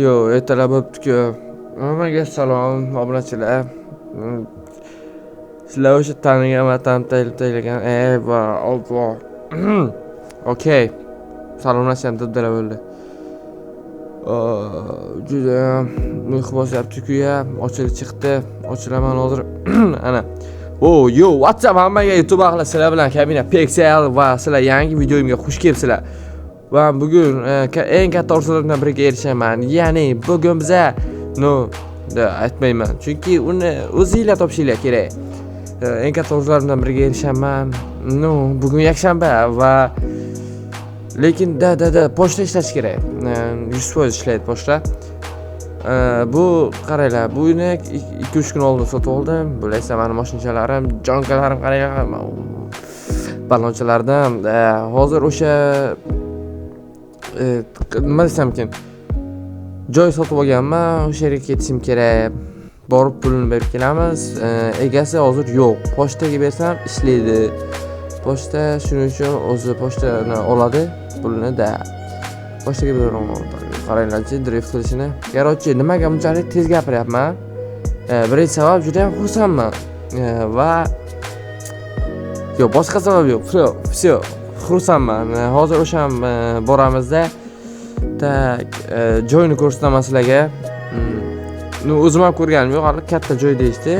Yo, ertalab bo'pti-ku. Hammaga salom, obunachilar. Sizlar o'sha tanigan va tanib va Alloh. Okey. Salomlasham dabdala bo'ldi. Judayam uyqu bosyapti-ku ya. Ochilib chiqdi. Ochilaman hozir. Ana. Oh, yo, what's up hammaga YouTube ahli, sizlar bilan Kabina Pixel va sizlar yangi videomga xush kelibsizlar. Va bugun eng katta orzularimdan biriga erishaman. Ya'ni bugun biza no, aytmayman, chunki uni o'zinglar topishinglar kerak. Eng katta orzularimdan biriga erishaman. No, bugun yakshanba va lekin da pochta ishlashi kerak. 100% ishlaydi pochta. Bu qaranglar, bu uyni 2-3 kun oldin sotib oldim. Bular esa meni mashinachalarim, jonkalarim, qaranglar, ballonchalardan. Hozir o'sha nima desamkin, joy sotib olganman, o'sha yerga ketishim kerak. Borib pulini berib kelamiz. Egasi hozir yo'q. Pochtaga bersam ishlaydi. Pochta shuning uchun o'zi pochtani oladi pulini da. Pochtaga beraman. Qaranglarchi drift qilishini. Короче, nimaga bunchalik tez gapiryapman? Birinchi sabab juda ham xursandman. Va yo'q, boshqa sabab yo'q. Всё, xursandman. Hozir o'sha boramizda. Tak, joyni ko'rsataman sizlarga. Ну, o'zim ham ko'rganim yo'q, hali katta joy deyishdi.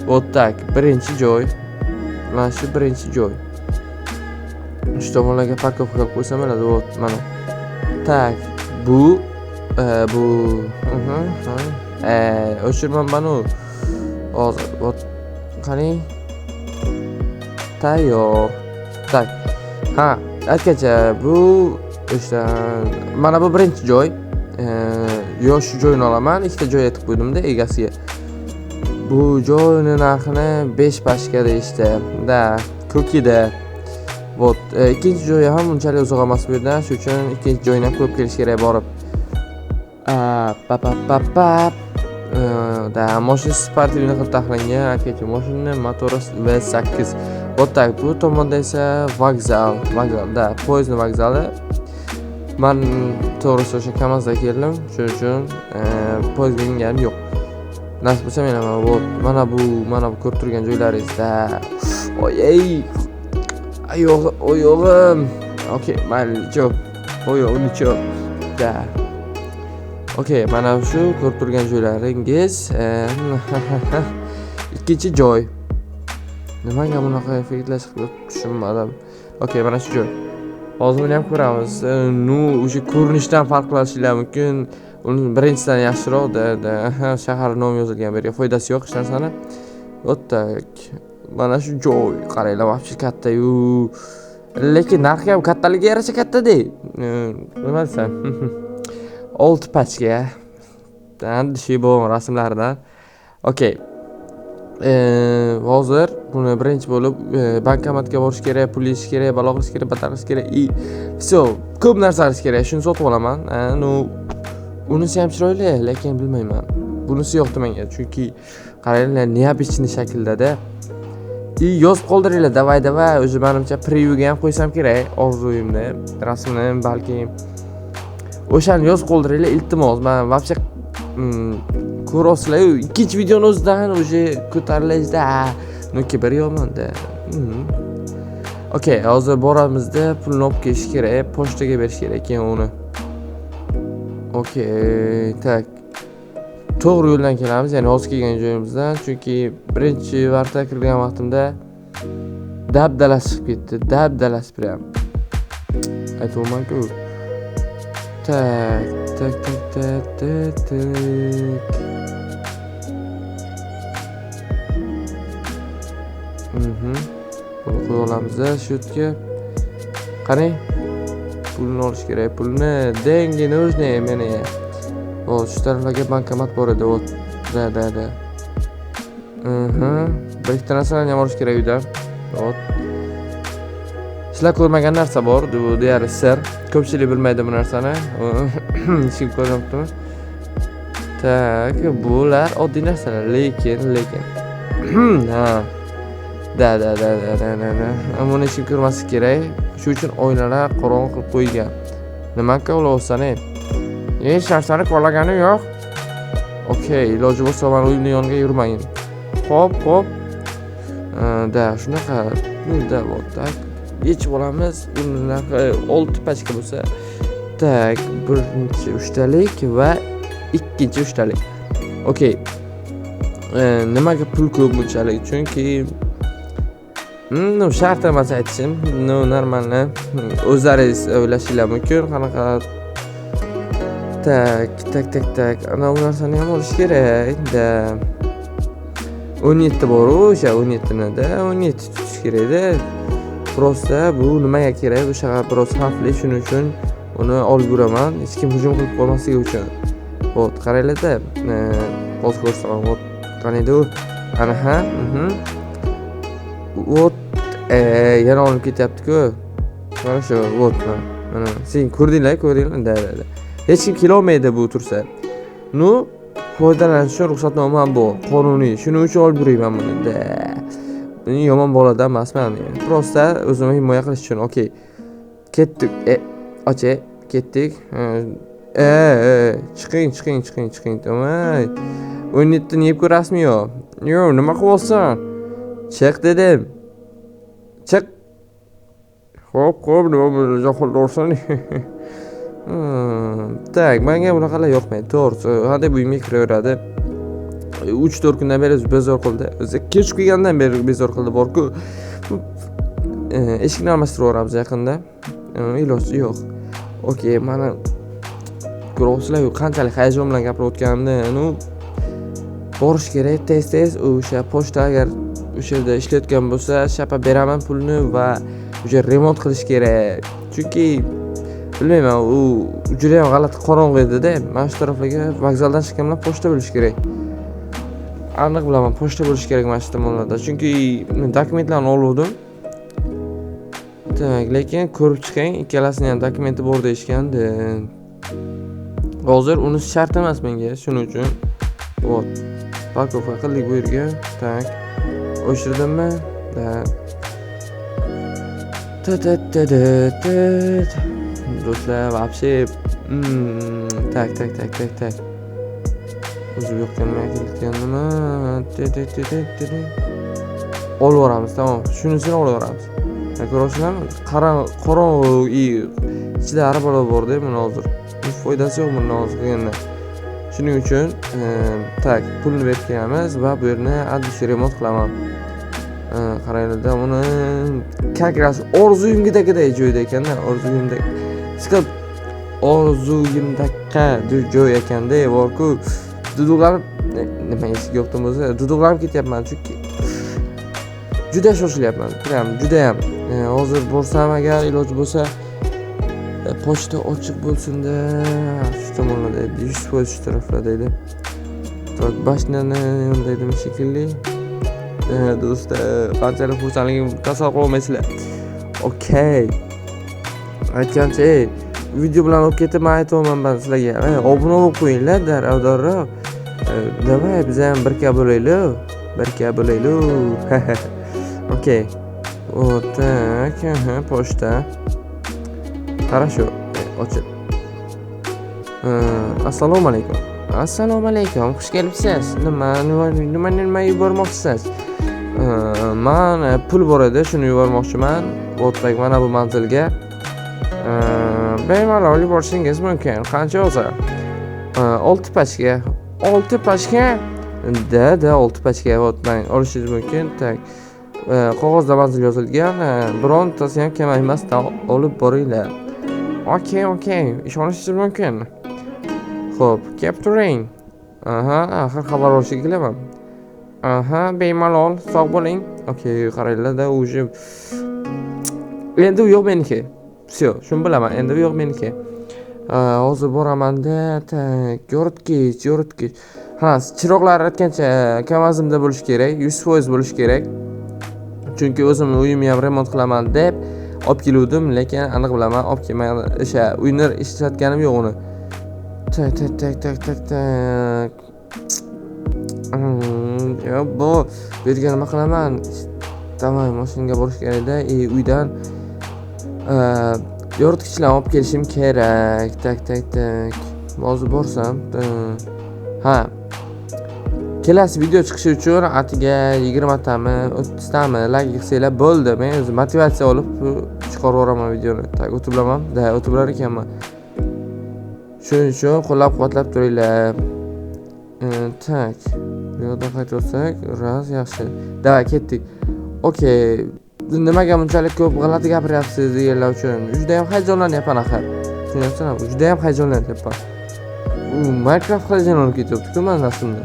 Вот так, birinchi joy. Mana shu birinchi joy. Shu tomonlarga parkovka qilib qo'ysam bo'ladi. Вот, mana. Tak, bu bu o'chirman banu. Hozir, вот, qarang. Tayyor. Tak. Ha, aytgancha bu o'sha mana bu birinchi joy. Yo shu joyni olaman, ikkita joy aytib qo'ydimda egasiga. Bu joyni narxini 5 pachka deyishdi. Da, Ko'kida. Вот, ikkinchi joyi ham unchalik uzoq emas bu yerdan, shuning uchun ikkinchi joyni ham ko'rib kelish kerak borib. Pa pa pa pa. Da, mashina спортивный qilib taxlangan, aytgancha mashina motori V8. Вот так, bu tomonda esa vokzal, vokzal, da, poyezdni vokzali. Man to'g'risi o'sha Kamazda keldim, shuning uchun poyezdga minganim yo'q. Nasib bo'lsa minaman. Вот, mana bu ko'rib turgan joylaringizda. Oy-ey. Oyog'im, oyog'im. Okey, mayli, nicho. Oyog'im nicho. Da. Okey, mana shu ko'rib turgan joylaringiz. Ikkinchi joy. Nimaga bunaqa effektlar chiqdi tushunmadim. Okey, mana shu joy. Hozir buni ham ko'ramiz. Ну, o'sha ko'rinishdan farqlashinglar mumkin. Uni birinchisidan yaxshiroq, da, shahar nomi yozilgan, bu yerga foydasi yo'q hech narsani. Вот так. Mana shu joy, qaranglar, вообще katta-yu. Lekin narxi ham kattaligiga yarasha katta-da. Nima desam? 6 pachka. Shu bo'lgan rasmlaridan. Okey. Hozir buni birinchi bo'lib bankomatga borish kerak, pul yechish kerak, balo qilish kerak, batar qilish kerak. И всё, ko'p narsa qilish kerak. Shuni sotib olaman. Ну, unisi ham chiroyli, lekin bilmayman. Bunisi yoqdi menga, chunki qaranglar, необычный shaklda-da. И yozib qoldiringlar, давай давай, o'zi menimcha previewga ham qo'ysam kerak orzuyimni, rasmini balkim. O'shani yozib qoldiringlar, iltimos. Men вообще ko'ryapsizlar-yu, ikkinchi videoni o'zidan уже ko'tarilishda. Ну, kibr yo'qmanda. Okey, hozir boramizda pulni olib kelish kerak, pochtaga berish kerak keyin uni. Okey, так. To'g'ri yo'ldan kelamiz, ya'ni hozir kelgan joyimizdan, chunki birinchi marta kirgan vaqtimda dabdalasi chiqib ketdi, dabdalasi prям. Aytyapman-ku. Tak, tak, tak, tak, tak, tak. Buni qo'yib olamiz shu yerga. Qarang. Pulni olish kerak, pulni. Деньги нужны мне. Вот, shu taraflarga bankomat bor edi, вот. Da, da, da. Bir ikkita narsalarni ham olish kerak uydan. Вот. Sizlar ko'rmagan narsa bor, bu deyarli sir. Ko'pchilik bilmaydi bu narsani. Hech kim ko'ryaptimi? Tak, bular oddiy narsalar, lekin. Ha. Да, да, да, да, да, да, да. Buni hech kim ko'rmaslik kerak. Shu uchun oynalar qorong'i qilib qo'ygan. Nima qilyapsan, ey? Hech narsani kovlaganim yo'q. Okey, iloji bo'lsa mani uyimni yoniga yurmagin. Xo'p, xo'p. Да, shunaqa. Ну да, вот так. Yechib olamiz. Uni narxi 6 pachka bo'lsa. Так, birinchi uchtalik va ikkinchi uchtalik. Okey. Nimaga pul ko'p bunchalik? Chunki ну, shart emas aytishim. Ну, нормально. O'zlaringiz o'ylashinglar mumkin qanaqa. Так, так, так, так. Ana bu narsani ham olish kerak. Да. 17 bor-u, o'sha 17 nida 17 tutish kerakda. Просто bu nimaga kerak? O'sha biroz xavfli, shuning uchun uni olib yuraman. Hech kim hujum qilib qolmasligi uchun. Вот, qaranglarda, hozir ko'rsataman. Вот, qaniydi u? Ana, ha. Вот, yana olinib ketyapti-ku. Mana shu, вот, mana. Sen ko'rdinglar, ko'rdinglar? Да, да, да. Hech kim kelolmaydi bu tursa. Ну, foydalanish uchun ruxsatnomam bor, qonuniy. Shuning uchun olib yuribman buni. Да. Yomon boladan emasman. Просто o'zimni himoya qilish uchun. Okey. Ketdik. Oche, ketdik. Chiqing, chiqing, chiqing, chiqing. Voy. 17 ni yeb ko'rasizmi yo'q? Yo'q, nima qilyapsan? Chiq dedim. Chiq. Xo'p, xo'p, nima bo'ldi? Jahlorsan. Так, menga bunaqalar yoqmaydi. To'g'risi, hadeb uyimga kiraveradi. 3-4 kundan beri bezor qildi. O'zi kech kelgandan beri bezor qildi borku. Eshikni almashtirib yuboramiz yaqinda. Iloji yo'q. Okey, mana ko'ryapsizlar-ku qanchalik hayajon bilan gapirayotganimni. Ну, borish kerak tez-tez o'sha pochta, agar o'sha yerda ishlayotgan bo'lsa, shapa beraman pulni va o'sha remont qilish kerak. Chunki bilmayman, u judayam g'alati qorong'i edi-da. Mana shu taraflarga vokzaldan chiqqan bilan pochta bo'lishi kerak. Aniq bilaman, pochta bo'lishi kerak mana shu tomonlarda. Chunki men dokumentlarni oluvdim. Так, lekin ko'rib chiqing, ikkalasini ham dokumenti bor deyishgandi. Hozir unisi shart emas menga, shuning uchun. Вот. Парковка qildik bu yerga. Так. O'chirdimmi? Да. Ta ta ta ta ta. Do'stlar, вообще, так, так, так, так, так. O'zi bu yoqqa nima kelayotgandimi? Te te te te te. Olib yuboramiz, tamom. Shunisini olib yuboramiz. Ko'ryapsizlarmi? Qorong'u и ichida arabalar borda buni hozir. Foydasi yo'q buni hozir qilganda. Shuning uchun, так, pulni berib kelamiz va bu yerni от remont qilaman. Qaranglarda, uni как раз orzuyimdagiday joyda ekanda, orzuyimdagi. Chiqib orzuyimdaqqa joy ekanda, borku. Duduqlanib, nima eshik yopdim o'zi? Duduqlanib ketyapman, chunki juda shoshilyapman. Prям judayam. Hozir borsam, agar iloji bo'lsa, pochta ochiq bo'lsin-da, shu tomonlarda edi, 100% shu taraflarda edi. Так, башня ni yonida edim shekilli. Do'stlar, qanchalik xursandligimni tasavvur qilolmaysizlar. Okey. Aytgancha, ey, video bilan olib ketib, man aytyapman man sizlarga. Obuna bo'lib qo'yinglar darrov darrov. Давай biz ham birga bo'laylik. Birga bo'laylik. Okey. Вот так, aha, pochta. Хорошо, ochil. Assalomu alaykum. Assalomu alaykum, xush kelibsiz. Nima, nima, nima, nima yubormoqchisiz? Man pul bor edi, shuni yubormoqchiman. Вот так, mana bu manzilga. Bemalol yuborishingiz mumkin. Qancha o'zi? 6 pachka. 6 pachka? Да, да, 6 pachka. Вот, man olishingiz mumkin. Так. Qog'ozda manzil yozilgan, birontasi ham kamaymasdan olib boringlar. Okey, okey, ishonishingiz mumkin. Xo'p, kelib turing. Aha, axir xabar olishga kelaman. Aha, bemalol, sog' bo'ling. Okey, qaranglar-da, уже endi u yo'q meniki. Всё, shuni bilaman, endi u yo'q meniki. Hozir boramanda, так, yoritgich, yoritgich. Ha, chiroqlar aytgancha Kamazimda bo'lishi kerak, 100% bo'lishi kerak. Chunki o'zimni uyimni ham remont qilaman deb olib keluvdim, lekin aniq bilaman, olib kelmagan, o'sha uyni ishlatganim yo'q uni. Так, так, так, так, так, так. Yo, bu yerga nima qilaman? Давай, mashinaga borish kerakda. И uydan yoritgichlarni olib kelishim kerak. Так, так, так. Hozir borsam, ha. Kelasi video chiqishi uchun atiga 20 tami, 30 tami layk yig'sanglar bo'ldi. Men o'zi motivatsiya olib chiqarib yuboraman videoni. Так, o'tib bilaman. Да, o'tib bilar ekanman. Shuning uchun qo'llab-quvvatlab turinglar. Так. Bu yoqdan qaytib o'tsak, раз, yaxshi. Давай, ketdik. Okey. Nimaga bunchalik ko'p g'alati gapiryapsiz deganlar uchun juda ham hayajonlanyapman axir. Tushunyapsizmi? Juda ham hayajonlanyapman. U Minecraft hayajonlanib ketyapti-ku mani rasmda.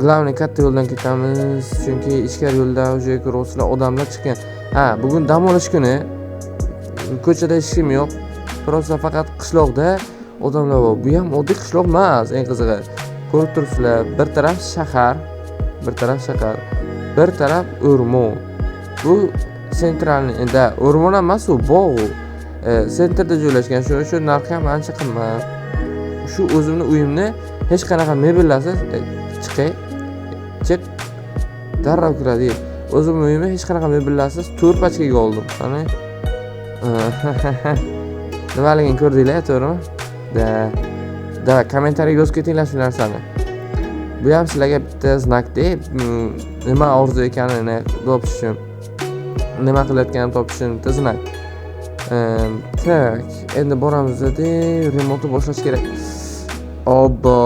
Главный katta yo'ldan ketamiz, chunki ichkari yo'lda уже ko'ryapsizlar, odamlar chiqqan. Ha, bugun dam olish kuni. Ko'chada hech kim yo'q. Просто faqat qishloqda odamlar bor. Bu ham oddiy qishloq emas, eng qizig'i. Ko'rib turibsizlar, bir taraf shahar, bir taraf shahar, bir taraf o'rmon. Bu центральный, да, o'rmon ham emas u, bog' u. Центр da joylashgan, shuning uchun narxi ham ancha qimmat. Shu o'zimni uyimni hech qanaqa mebellarsiz chiqay, chiq, darrov kiradi. O'zimni uyimni hech qanaqa mebellarsiz 4 pachkaga oldim. Qani? Nimaligini ko'rdinglar, to'g'rimi? Да. Да, kommentariyaga yozib ketinglar shu narsani. Bu ham sizlarga bitta знак da, nima orzu ekanini topish uchun, nima qilayotganimni topish uchun bitta знак. Так, endi boramizda remontni boshlash kerak. Obbo,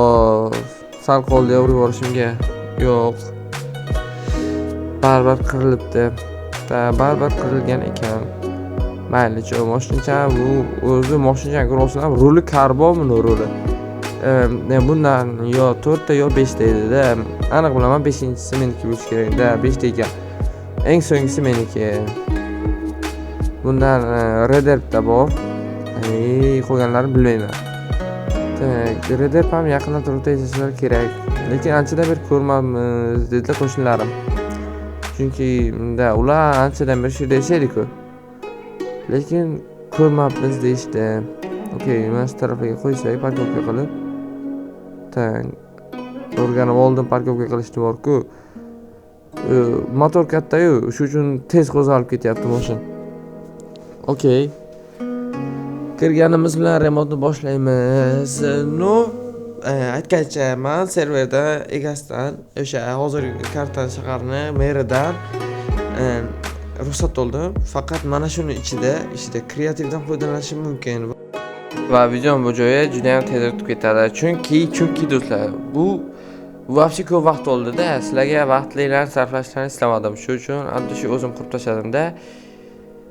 sal qoldi urib yuborishimga. Yo'q. Baribir qirilibdi. Да, baribir qirilgan ekan. Mayli, mashincha bu o'zi mashinchani ko'ryapsizlar, ruli karbon buni ruli. Bundan yo 4 ta yo 5 ta edi-da. Aniq bilaman, 5-inchisi meniki bo'lishi kerak. Да, 5 ta ekan. Eng so'nggisi meniki. Bundan Rederbda bor. Qolganlarini bilmayman. Так, Rederb ham yaqin atrofda yashashalar kerak. Lekin anchadan beri ko'rmabmiz, dedilar qo'shnilarim. Chunki да, ular anchadan beri shu yerda yashaydi-ku. Lekin ko'rmabmiz deyishdi. Okey, mana shu tarafiga qo'ysak, парковка qilib. Так, o'rganib oldim парковка qilishni bor-ku. Motor katta-yu, shu uchun tez qo'zg'alib ketyapti mashina. Okey. Kirganimiz bilan remontni boshlaymiz. Ну, aytgancha, man serverda egasidan, o'sha hozirgi kartani shaharni meridan ruxsat oldim. Faqat mana shuni ichida kreativdan foydalanishim mumkin. Va videom bu joyi juda ham tez o'tib ketadi. Chunki do'stlar, bu вообще ko'p vaqt oldi-da. Sizlarga vaqtlilarni sarflashni istamadim. Shu uchun xuddi shu o'zim qurib tashladim-da.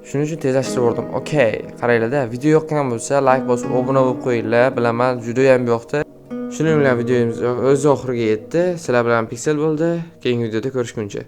Shuning uchun tezlashtirib yubordim. Okey, qaranglar-da, video yoqqan bo'lsa like bosib obuna bo'lib qo'yinglar. Bilaman, juda ham yoqdi. Shuning bilan videomiz o'z oxiriga yetdi. Sizlar bilan Pixel bo'ldi. Keyingi videoda ko'rishguncha.